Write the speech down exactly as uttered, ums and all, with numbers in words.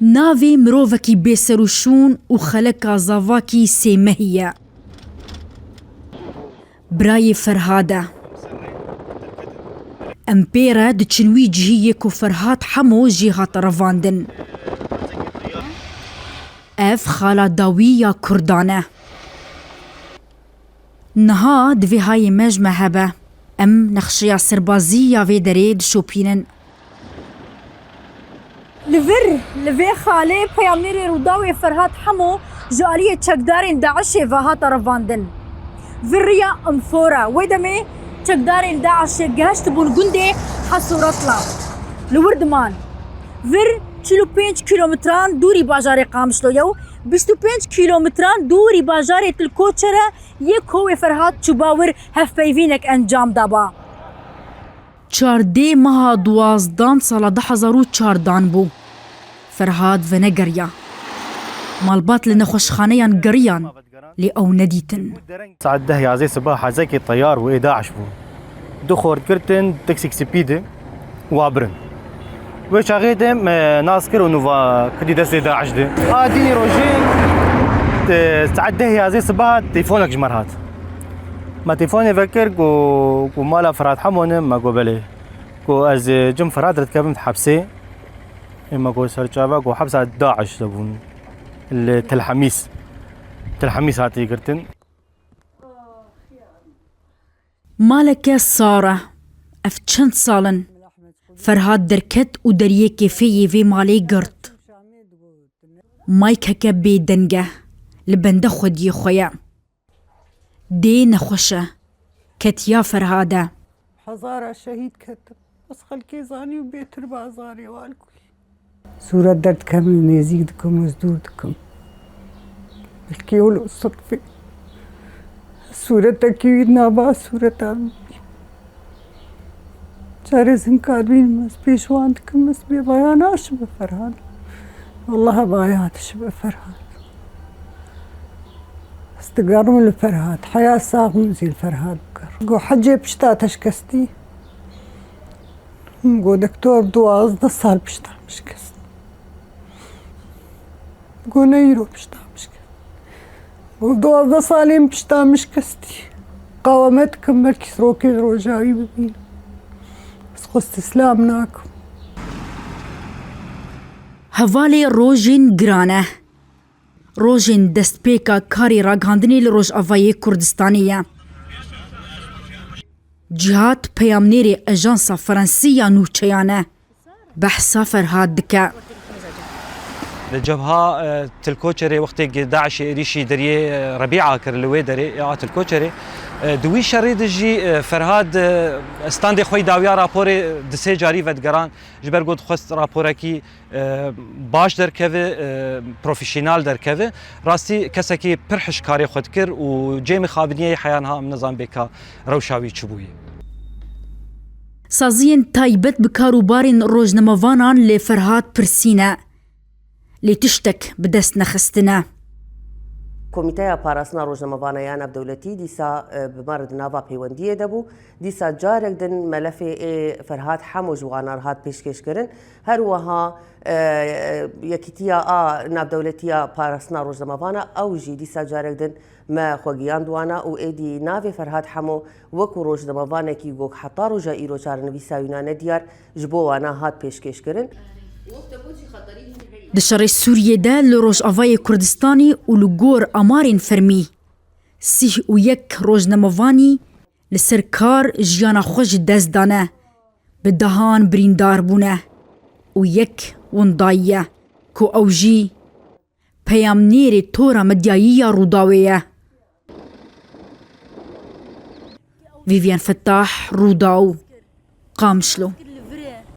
Navê mirovekî bêserûşûn û xeleka zavakî sê mehî ye. Birayê Ferhad e. Em pê re diçin wî cihî yê ku Ferhad Hemo jê hate revandin. Ev xala dawî ya Kurdan e. Niha divê hayê me ji me hebe. Em nexşeya serbazî ya vê derê dişopînin. Li vir, li vê xalê peyamnêrê Rûdawê Ferhad Hemo ji aliyê çekdarên DAIŞê ve hate revandin. Vir riya Infora. Wê demê çekdarên DAIŞê gehiştibûn gundê Hesoretla. Li wir diman. Vir çil û pênc kîlometran dûrî bajarê Qamişlo ye û bîst û pênc kîlometran dûrî bajarê Tilkoçer e, yê ku wê Ferhad çûba wir hevpeyvînek encam daba. Çardê meha duwazdan sala du hezar û çardan bû. Ferhad venegeriya. Malbat li nexweşxaneyan geriyan, lê ew nedîtin. Saet deh yazê siba hezekê teyar bû, ê DAIŞ bû. Du xort girtin, teksik spî di, wa birin. Wê çaxê de me nas kir û nûva kidî destê DAIŞ de. A dînî rojê, te, saet deh yazê siba telefonek ji me re hat. Me telefonê vekir ku, ku mala Ferhat Hemo ne, me got belê. Ku ez, e, cim Ferhat re dikevim hepsê. Ê me got serçava ku hepsa DAIŞ de bûn. Li Tel Hemîs. Tel Hemîs hatiye girtin. Maleke sar e. Ev çend sal in? Ferhad derket û deriyê kêfê yê vê malê girt. Maykeke bêdeng e. Li bende xwediyê xwe ye. Dê nexweş e. Ketiya Ferhad e. Hezara şehîd ketim. Ez xelkê zanî û bêtir bazarê wan kulî. Sûret derdikemin, nêzîk dikim, ez dûr dikim. Belkî ew li sirfê sûretekî wî nava sûreta min bî. Carê zinkar bînim, ez pêşwan dikim, ez bê vaya naşibe Ferhad. Wallahî vaya dişibe Ferhad. Ez digerim li Ferhad. Heya sax min zî li Ferhad bigerim. Go hecê pişta te şikestî. Go doktor duwazdeh sal pişta min şikest. Go ne îro pişta min şikest. Go duwazdeh salên pişta min şikestî. Qawamet kim belkî sirokê rojawî bibînim. Ez xwe îstîslam nakim. Hevalê rojên giran e. Rojên destpêka karê ragihandinê li Rojavayê Kurdistanê ye. Cîhad peyamnêrê Ajansa Fransî ya Nûçeyan e. Behsa Ferhad dike. Li cebha, e, Tilkoçerê wextê DAIŞê êrîşî deriyê, e, Rebîa kir li wê derê, ya Tilkoçerê, e, di wî şerî de jî, e, Ferhad, e, standê xwe yî dawiya raporê di sê carî vedigeran, ji ber ku dixwest raporekî e, baş derkeve, e, profesyonel derkeve. Rastî kesekî pir hişk karê xwe dikir û cê mixabiniyê heya niha em nizan bê ka rewşa wî çi bûye. Saziyên taybet bi karûbarên rojnamevanan li Ferhad pirsî ne. Lê tiştek bi dest nexistine. Komîteya Parastina Rojnamevana ya Navdewletî dîsa, e, bi me re di nava peywendiyê de bû. Dîsa carek din melefê ê Ferhad Hemo ji wana re hat pêşkêşkirin. Her wiha, e, e, Yekîtiya a Navdewletî ya Parastina Rojnamevan a, ew jî dîsa carek din me xwe giyand wana û êdî navê Ferhad Hemo wekû rojnamevanekî ku heta roja îro çarenivîsa wî nane diyar, ji bo wana hat pêşkêşkirin. Di şerê Sûriyê de li Rojavayê Kurdistanê û li gor amarên fermî, sîh û yek rojnamevanî li ser kar jiyana xwe ji dest dane, bi dehan birîndar bûne û yek windayî ye ku ew jî peyamnêrê tora medyayî ya Rûdawê ye. Vîvyen Fettah, Rûdaw, Qamişlo.